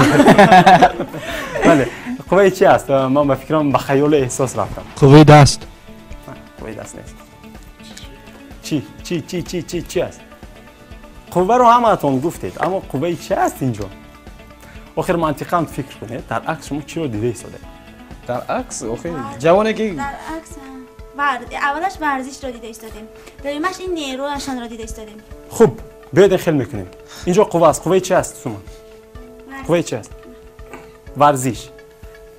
Бале, қувваи чӣ аст? Ман ба фикрам ба хаёли эҳсос рафтам. Қувваи даст. Қувваи даст нест. Чӣ? Чӣ, чӣ, чӣ, чӣ, чӣ аст? Қувваро ҳамаатон гуфтед, аммо қувваи чӣ аст инҷо? Охир мантиқан фикр кунед, дар акс шумо чиро дида истодед? Дар акс, охир ҷавоне ки дар акс аввалаш варзишро дида истодем, дуюмаш ин нерӯашонро дида истодем. Хуб, биёед ин хел мекунем. Инҷо қувва аст. Қувваи чӣ аст, Суман? Қувваи чӣ аст? Варзиш.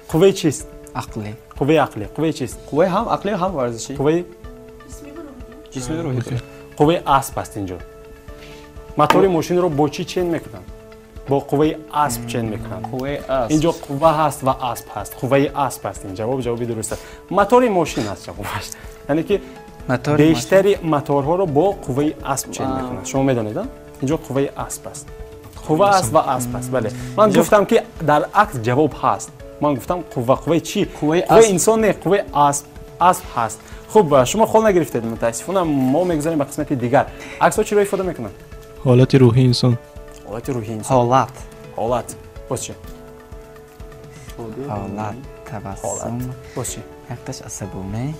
Қувваи чист? Ақлӣ. Қувваи ақлӣ. Қувваи чист? Қувваи ҳам ақлӣ ҳам варзишӣ. Қувваи ҷисмонӣ рӯҳӣ. Қувваи асп аст инҷо. Мотори мошинро бо чӣ чен мекунанд? Бо қувваи асп чен мекунанд. Қувваи асп. Инҷо қувва ҳаст ва асп ҳаст. Қувваи асп аст. Ин ҷавоб ҷавоби дуруст аст. Мотори мошин аст ҷавобаш. Яъне ки бештари моторҳоро бо қувваи асп чен мекунанд. Шумо медонед, инҷо қувваи асп аст. Қувва аст ва асп аст. Бале. Ман гуфтам ки дар акс ҷавоб ҳаст. Ман гуфтам қувва, қувваи чӣ? Қувваи инсон не, қувваи асп, асп ҳаст. Хуб, шумо хол нагирифтед, мутаассифона. Мо мегузарем ба қисмати дигар. Аксҳо чиро ифода мекунанд? Ҳолати рӯҳии инсон. Ҳолати рӯҳии инсон. Ҳолат. Ҳолат. Боз чи? Ҳолат, табассум. Боз чи? Якташ асабонӣ,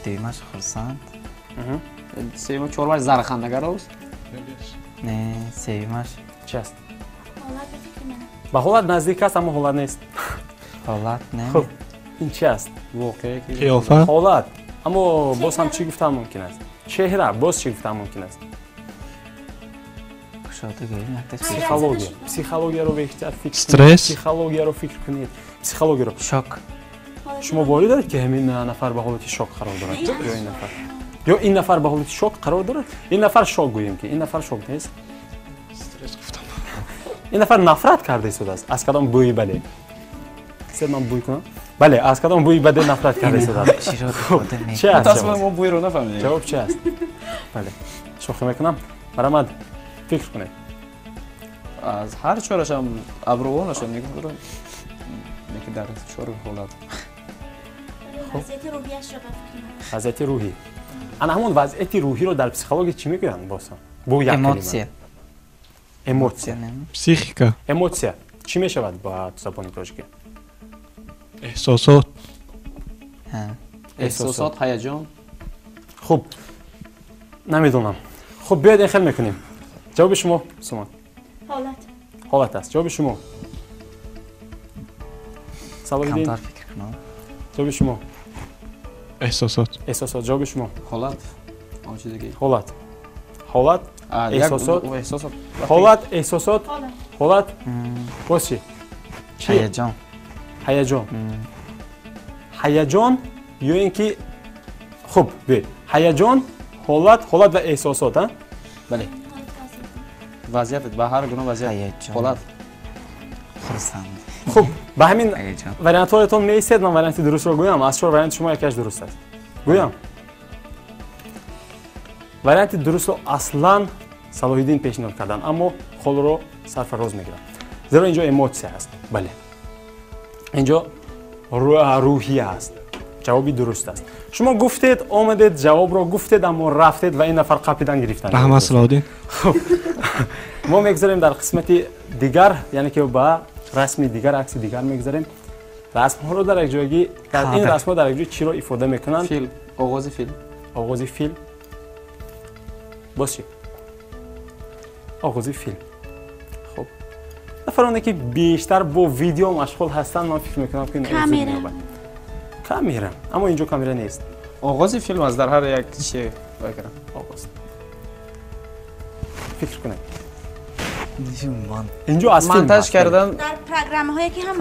дуюмаш хурсанд. Сеюмаш, чорумаш зархандагар аст? Не, сеюмаш. Чи аст? Ҳолат ба фикри ман. Ба ҳолат наздик аст, аммо ҳолат нест. Ҳолат не. Хуб, ин чи аст? Воқеа. Қиёфа. Ҳолат. Аммо боз ҳам чӣ гуфтан мумкин аст? Чеҳра, боз чӣ гуфтан мумкин аст? Психология. Психологияро беҳтар фикр кунед. Стресс. Психологияро фикр кунед. Психологияро. Шок. Шумо боварӣ доред, ки ҳамин нафар ба ҳолати шок қарор дорад? Ё ин нафар? Ё ин нафар ба ҳолати шок қарор дорад? Ин нафар шок гӯем, ки ин нафар шок нест. Стресс гуфтам. Ин нафар нафрат карда истодааст. Аз кадом бӯи бале? Сер ман бӯй кунам? Бале, аз кадом бӯи баде нафрат карда истодааст? Чи аст? Мо бӯйро нафаҳмидем. Ҷавоб чи аст? Бале, шӯхӣ мекунам. Марҳамат, фикр кунед. Аз ҳар чорашам абрувонашам нигоҳ дорам, лекин дар чор ҳолат. Вазъияти рӯҳияшро ба фикри ман. Вазъияти рӯҳӣ. Ана ҳамон вазъияти рӯҳиро дар психология чӣ мегӯянд боз ҳам? Бо як калима. Эмоция. Эмоция. Психика. Эмоция. Чӣ мешавад ба забони тоҷикӣ? Эҳсосот. Эҳсосот, ҳаяҷон. Хуб, намедонам. Хуб, биёед ин хел мекунем. Ҷавоби шумо, Суман? Ҳолат. Ҳолат аст. Ҷавоби шумо? Салоҳиддин? Камтар фикр кунам. Ҷавоби шумо? Эҳсосот. Эҳсосот. Ҷавоби шумо? Ҳолат. Он чизе ки ҳолат. Ҳолат, эҳсосот. Эҳсосот. Ҳолат, эҳсосот. Ҳолат. Боз чӣ? Чӣ? Ҳаяҷон. Ҳаяҷон. Ҳаяҷон ё ин ки хуб, биёед. Ҳаяҷон, ҳолат, ҳолат ва эҳсосот, а? Бале. Вазъият, ба ҳар гуна вазъият. Ҳолат. Хурсанд. Хуб, ба ҳамин вариантҳоятон меистед, ман варианти дурустро гӯям. Аз чор вариант шумо якеаш дуруст аст. Гӯям. Варианти дурустро аслан Салоҳиддин пешниҳод карданд, аммо холро сарфароз мегиранд. Зеро инҷо эмоция аст. Бале. Инҷо рӯҳия аст. Ҷавоби дуруст аст. Шумо гуфтед, омадед, ҷавобро гуфтед, аммо рафтед ва ин нафар қапидан гирифтанд. Раҳмат, Салоҳиддин. Хуб, мо мегузарем дар қисмати дигар, яъне ки ба расми дигар, акси дигар мегузарем. Расмҳоро дар як ҷойгӣ, ин расмҳо дар як ҷой чиро ифода мекунанд? Филм, оғози филм. Оғози филм. Боз чӣ? Оғози филм. Хуб, нафароне ки бештар бо видео машғул ҳастанд, ман фикр мекунам ки камера. Камера, аммо инҷо камера нест. Оғози филм аст дар ҳар як чи бакарам. Оғоз. Фикр кунед. Инҷо аз филм монтаж кардан дар программаҳое ки ҳам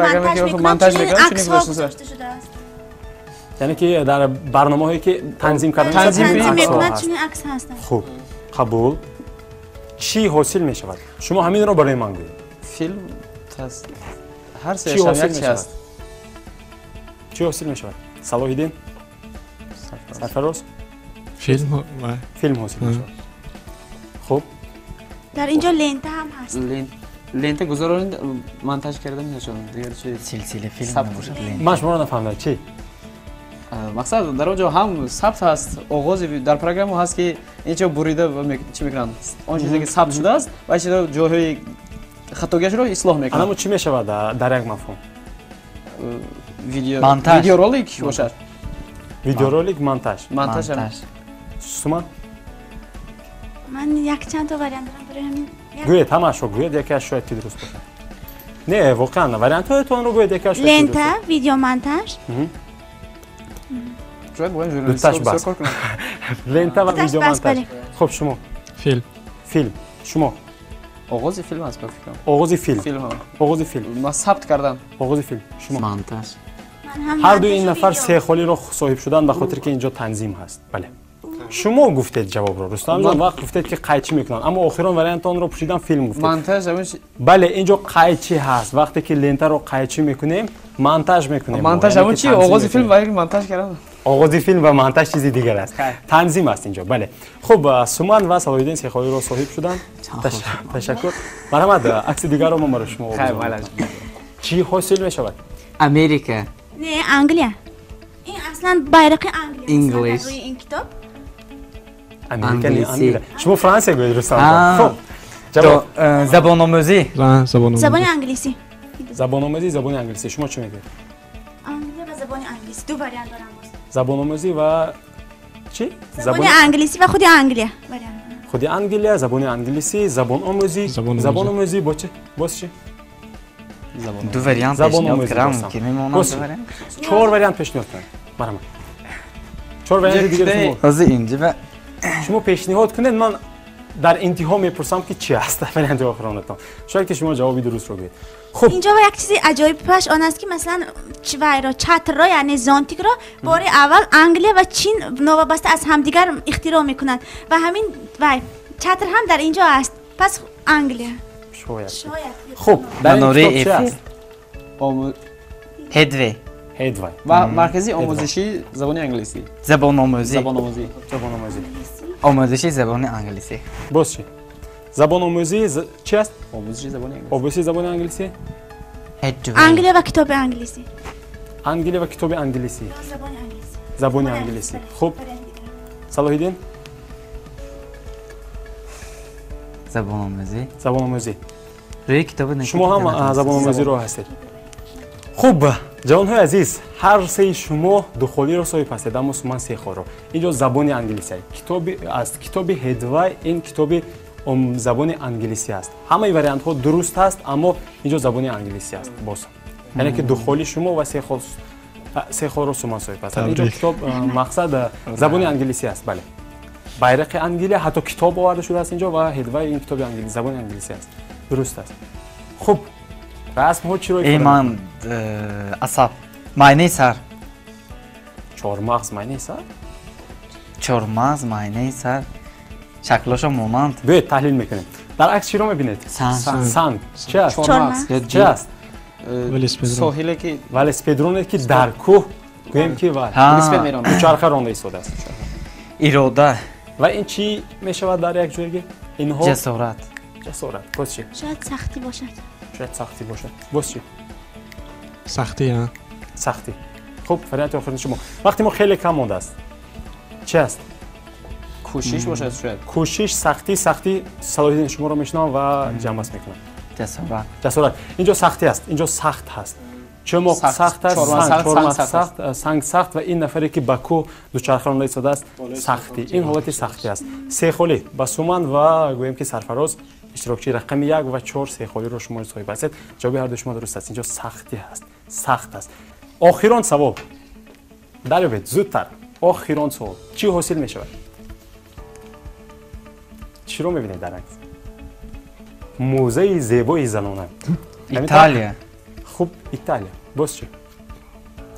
монтаж мекунанд, чунин аксҳо гузошта шудааст. Яъне ки дар барномаҳое ки танзим кардан танзим мекунанд, чунин акс ҳастанд. Хуб, қабул. Чӣ ҳосил мешавад? Шумо ҳаминро барои ман гӯед. Филм ҳар сеяш як чи аст. Чӣ ҳосил мешавад? Салоҳиддин? Сарфароз? Филм. Филм ҳосил мешавад. Хуб, дар инҷо лента ҳам ҳаст. Лента гузаронид, монтаж кардан нашуд. Дигар чи? Силсила филм набошад. Ман шуморо нафаҳмидам. Чӣ? Мақсад дар он ҷо ҳам сабт ҳаст, оғози дар программа ҳаст ки инҷо бурида чӣ мекунанд? Он чизе ки сабт шудааст ва чизе ҷойҳои хатогиашро ислоҳ мекунанд. Анамо чӣ мешавад дар як мафҳум? Видео, видеоролик бошад. Видеоролик, монтаж. Монтаж. Суман? Ман якчанд то вариант дорам барои ҳамин. Гӯед, ҳамаашро гӯед, якеаш шояд ки дуруст бошад. Не, воқеан вариантҳоятонро гӯед, якеаш шояд. Лента, видеомонтаж. Шояд бояд журналистҳо бисёр кор кунанд. Лента ва видеомонтаж. Хуб, шумо? Филм. Филм. Шумо? Оғози филм аст ба фикрам. Оғози филм. Филм. Оғози филм. Ма сабт кардан. Оғози филм. Шумо? Монтаж. Ҳар дуи ин нафар се холиро соҳиб шуданд ба хотир ки инҷо танзим ҳаст. Бале. Шумо гуфтед ҷавобро, Рустам ҷон, вақт гуфтед ки қайчӣ мекунанд, аммо охирон вариант онро пӯшидан филм гуфтед. Монтаж. Бале, инҷо қайчӣ ҳаст. Вақте ки лентаро қайчӣ мекунем, монтаж мекунем. Монтаж ҳамон чи? Оғози филм ва монтаж кардан. Оғози филм ва монтаж чизи дигар аст. Танзим аст инҷо. Бале. Хуб, Суман ва Салоҳиддин се холиро соҳиб шуданд. Ташаккур. Марҳамат, акси дигарро мо барои шумо овардем. Чӣ ҳосил мешавад? Америка. Не, Англия. Ин аслан байрақи Англия. Инглис. Америка не, Англия. Шумо Франсия гӯед, Рустам. Хуб. Ҷавоб. Забономӯзӣ. Забони англисӣ. Забономӯзӣ, забони англисӣ. Шумо чӣ мегӯед? Англия ва забони англисӣ. Ду вариант дорам. Забономӯзӣ ва чӣ? Забони англисӣ ва худи Англия. Худи Англия, забони англисӣ, забономӯзӣ, забономӯзӣ бо чӣ? Боз чӣ? Ду вариант пешниҳод кардам, ки мемонам ду вариант. Чор вариант пешниҳод кардам. Барамад. Чор варианти дигар шумо. Ҳозир инҷа ва шумо пешниҳод кунед, ман дар интиҳо мепурсам ки чӣ аст варианти охиронатон. Шояд ки шумо ҷавоби дурустро гӯед. Хуб, инҷо як чизи аҷоибаш он аст ки масалан вайро чатрро, яъне зонтикро бори аввал Англия ва Чин новобаста аз ҳамдигар ихтироъ мекунанд ва ҳамин вай чатр ҳам дар инҷо аст. Пас Англия. Шояд. Хуб, дар ин китоб чӣ аст? Ҳедвей. Ҳедвей. Ва маркази омӯзиши забони англисӣ. Забономӯзӣ. Забономӯзӣ. Забономӯзӣ. Омӯзиши забони англисӣ. Боз чӣ? Забономӯзӣ чӣ аст? Омӯзиши забони англисӣ. Омӯзиши забони англисӣ? Англия ва китоби англисӣ. Англия ва китоби англисӣ. Забони англисӣ. Забони англисӣ. Хуб. Салоҳиддин? Забономӯзӣ. Забономӯзӣ. Рӯи китоби шумо ҳам забономӯзиро ҳастед. Хуб, ҷавонҳои азиз, ҳар сеи шумо ду холиро соҳиб ҳастед, аммо ман се холро. Инҷо забони англисӣ. Китоби аст, китоби Ҳедвай, ин китоби забони англисӣ аст. Ҳамаи вариантҳо дуруст аст, аммо инҷо забони англисӣ аст боз. Яъне ки ду холи шумо ва се холро суман соҳиб ҳастед. Инҷо китоб мақсад забони англисӣ аст, бале. Байрақи Англия, ҳатто китоб оварда шудааст инҷо ва Ҳедвай ин китоби забони англисӣ аст. Дуруст аст. Хуб, расмҳо чиро ифода мекунанд? Ман асаб, майнаи сар. Чормағз майнаи сар? Чормағз майнаи сар. Шаклошо монанд. Биёед таҳлил мекунем. Дар акс чиро мебинед? Санг. Санг. Чи аст? Чормағз. Чи аст? Соҳиле ки велосипедроне ки дар кӯҳ гӯем ки велосипед меронад. Дучарха ронда истодааст. Ирода. Ва ин чӣ мешавад дар як ҷойгӣ? Инҳо ҷасорат. Ҷасорат. Боз чӣ? Шояд сахтӣ бошад. Шояд сахтӣ бошад. Боз чӣ? Сахтӣ, а? Сахтӣ. Хуб, варианти охирини шумо. Вақти мо хеле кам мондааст. Чӣ аст? Кӯшиш бошад шояд. Кӯшиш, сахтӣ, сахтӣ. Салоҳиддин, шуморо мешунавам ва ҷамъбаст мекунам. Ҷасорат. Ҷасорат. Инҷо сахтӣ аст, инҷо сахт ҳаст. Чӯмоқ сахт аст, чормағз сахт, санг сахт ва ин нафаре ки ба кӯҳ дучарха ронда истодааст сахтӣ. Ин ҳолати сахтӣ аст. Се холӣ ба Суман ва гӯем ки Сарфароз, иштирокчии рақами 1 ва 4 се холиро шумо соҳиб ҳастед. Ҷавоби ҳарду шумо дуруст аст. Инҷо сахтӣ ҳаст, сахт аст. Охирон савол. Дарёбед зудтар. Охирон савол. Чӣ ҳосил мешавад? Чиро мебинед дар акс? Мӯзаи зебои занона. Италия. Хуб, Италия. Боз чӣ?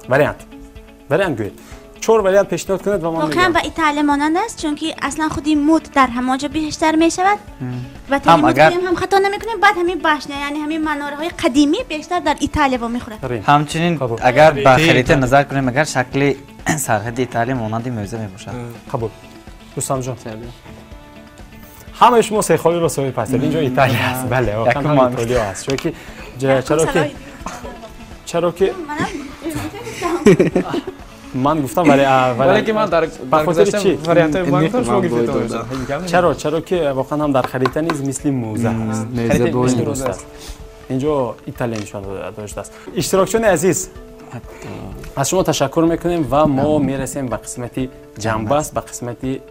Вариант. Вариант гӯед. Чор вариант пешниҳод кунед ва ман мегӯям. Воқеан ба Италия монанд аст, чунки аслан худи муд дар ҳамон ҷо бештар мешавад ва ҳам агар ҳам хато намекунем, баъд ҳамин башня, яъне ҳамин манораҳои қадимӣ бештар дар Италия вомехӯрад. Ҳамчунин агар ба харита назар кунем, агар шакли сарҳади Италия монанди мӯза мебошад. Қабул. Рустамҷон. Ҳамаи шумо се холиро соҳиб ҳастед. Инҷо Италия аст. Бале, воқеан ҳам Италия аст. Чунки чаро ки ман гуфтам, вале ки ман дар гузашта вариантҳои ман гуфтам, шумо гуфтед. Чаро? Чаро ки воқеан ҳам дар харита низ мисли мӯза аст. Дуруст аст. Инҷо Италия нишон доштааст. Иштирокчиёни азиз, аз шумо ташаккур мекунем ва мо мерасем ба қисмати ҷамъбаст, ба қисмати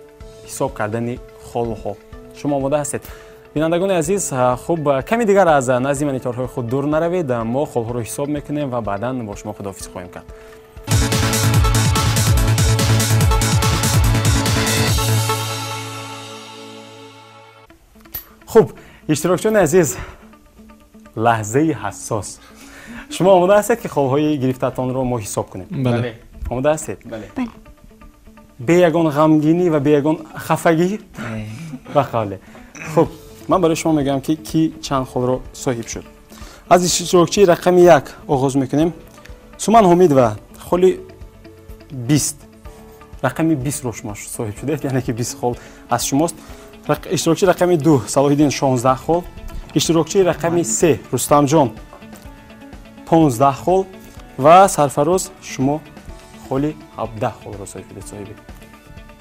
ҳисоб кардани холҳо. Шумо омода ҳастед? Бинандагони азиз, хуб, ками дигар аз назди мониторҳои худ дур наравед, мо холҳоро ҳисоб мекунем ва баъдан бо шумо худоҳофизӣ хоҳем кард. Хуб, иштирокчиёни азиз, лаҳзаи ҳассос. Шумо омода ҳастед ки холҳои гирифтаатонро мо ҳисоб кунем? Бале. Омода ҳастед? Бале. Бе ягон ғамгинӣ ва бе ягон хафагӣ? Ба қавле. Хуб, ман барои шумо мегӯям ки ки чанд холро соҳиб шуд. Аз иштирокчии рақами 1 оғоз мекунем. Суман Ҳомидова холи 20, рақами 20-ро шумо соҳиб шудед, яъне ки 20 хол аз шумост. Иштирокчии рақами 2 Салоҳиддин 16 хол, иштирокчии рақами 3 Рустамҷон 15 хол ва Сарфароз шумо холи 17 холро соҳиб шудед. Соҳиби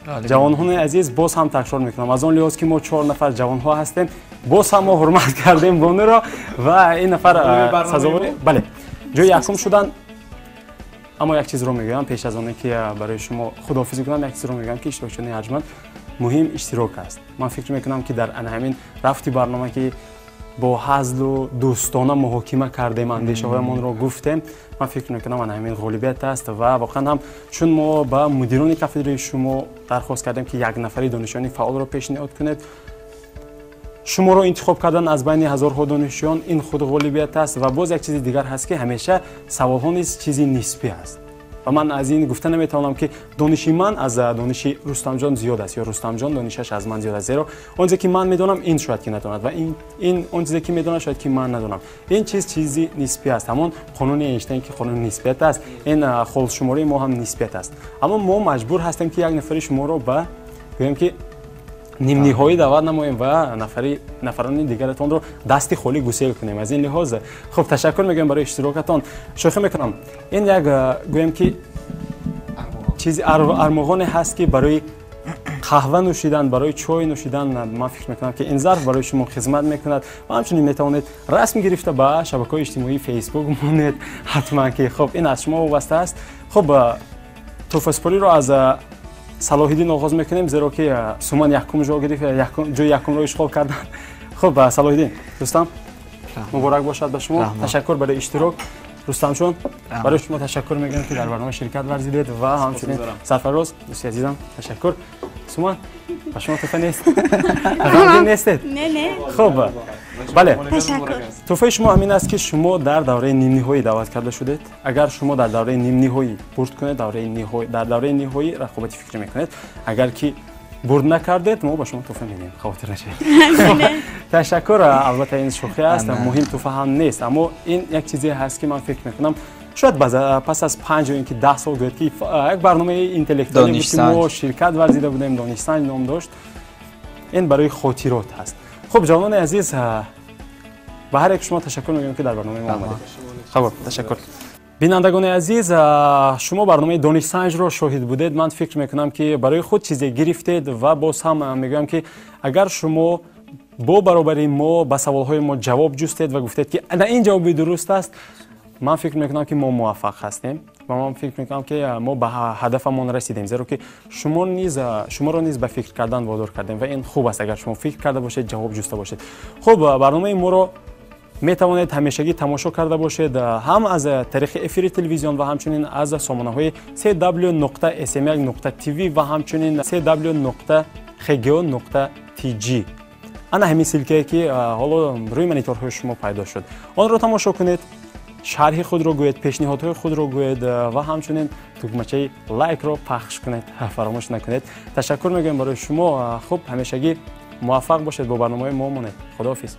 Ҷавонҳои азиз, боз ҳам такрор мекунам, аз он лиҳоз ки мо 4 нафар ҷавонҳо ҳастем, боз ҳам мо ҳурмат кардем бонуро ва ин нафар сазовори бале ҷои якум шуданд. Аммо як чизро мегӯям, пеш аз оне ки барои шумо худоҳофизӣ кунам, як чизро мегӯям ки иштирокчиёни арҷманд, муҳим иштирок аст. Ман фикр мекунам ки дар ана ҳамин рафти барнома ки бо ҳазлу дӯстона муҳокима кардем, андешаҳоямонро гуфтем, ман фикр мекунам ана ҳамин ғолибият аст. Ва воқеан ҳам чун мо ба мудирони кафедраи шумо дархост кардем ки як нафари донишҷӯёни фаъолро пешниҳод кунед, шуморо интихоб кардан аз байни ҳазорҳо донишҷӯён ин худ ғолибият аст. Ва боз як чизи дигар ҳаст ки ҳамеша саволҳо низ чизи нисбӣ аст ва ман аз ин гуфта наметавонам ки дониши ман аз дониши Рустамҷон зиёд аст ё Рустамҷон донишаш аз ман зиёд аст, зеро он чизе ки ман медонам ин шояд ки надонад ва ин он чизе ки медонад шояд ки ман надонам. Ин чиз чизи нисбӣ аст, ҳамон қонуни Эйнштейн ки қонуни нисбият аст, ин холшумории мо ҳам нисбият аст. Аммо мо маҷбур ҳастем ки як нафари шуморо ба гӯем ки нимниҳоӣ даъват намоем ва нафарони дигаратонро дасти холӣ гусел кунем. Аз ин лиҳоз хуб, ташаккур мегӯям барои иштирокатон. Шӯхӣ мекунам, ин як гӯем ки чизи армуғоне ҳаст ки барои қаҳва нӯшидан, барои чой нӯшидан ман фикр мекунам ки ин зарф барои шумо хизмат мекунад ва ҳамчунин метавонед расм гирифта ба шабакаҳои иҷтимоии Фейсбук монед ҳатман ки хуб ин аз шумо вобаста аст. Хуб, тӯҳфасупориро аз Салоҳиддин оғоз мекунем, зеро ки Суман якум ҷо гирифт, ҷои якумро ишғол карданд. Хуб, Салоҳиддин, Рустам, муборак бошад ба шумо, ташаккур барои иштирок. Рустамҷон, барои шумо ташаккур мегӯям ки дар барнома ширкат варзидед ва ҳамчунин Сарфароз, дӯсти азизам, ташаккур. Суман, ба шумо тӯҳфа нест? Ғамгин нестед? Не, не. Хуб, бале, тӯҳфаи шумо ҳамин аст ки шумо дар давраи нимниҳоӣ даъват карда шудед. Агар шумо дар давраи нимниҳоӣ бурд кунед, дар давраи ниҳоӣ рақобати фикрӣ мекунед. Агар ки бурд накардед, мо ба шумо тӯҳфа медиҳем, хавотир нашавед. Ташаккур. Албатта ин шӯхӣ аст, муҳим тӯҳфа ҳам нест, аммо ин як чизе ҳаст ки ман фикр мекунам шояд пас аз 5 ё ин ки 10 сол гӯяд ки як барномаи интеллектуалӣ буд ки мо ширкат варзида будем, Донишсанҷ ном дошт. Ин барои хотирот ҳаст. Хуб, ҷавонони азиз, ба ҳар як шумо ташаккур мегӯям ки дар барномаи мо омадед. Хуб, ташаккур. Бинандагони азиз, шумо барномаи Донишсанҷро шоҳид будед. Ман фикр мекунам ки барои худ чизе гирифтед ва боз ҳам мегӯям ки агар шумо бо баробари мо ба саволҳои мо ҷавоб ҷустед ва гуфтед ки на ин ҷавоби дуруст аст, ман фикр мекунам ки мо муваффақ ҳастем ва ман фикр мекунам ки мо ба ҳадафамон расидем, зеро ки шуморо низ ба фикр кардан водор кардем ва ин хуб аст агар шумо фикр карда бошед, ҷавоб ҷуста бошед. Хуб, барномаи моро метавонед ҳамешагӣ тамошо карда бошед ҳам аз тариқи эфири телевизион ва ҳамчунин аз сомонаҳои cw.sm1.tv ва ҳамчунин cw.hgo.tg. Ана ҳамин силкае ки ҳоло рӯи мониторҳои шумо пайдо шуд, онро тамошо кунед, шарҳи худро гӯед, пешниҳодҳои худро гӯед ва ҳамчунин тугмачаи лайкро пахш кунед, фаромӯш накунед. Ташаккур мегӯем барои шумо. Хуб, ҳамешагӣ муваффақ бошед, бо барномаҳои мо монед. Худоҳофиз.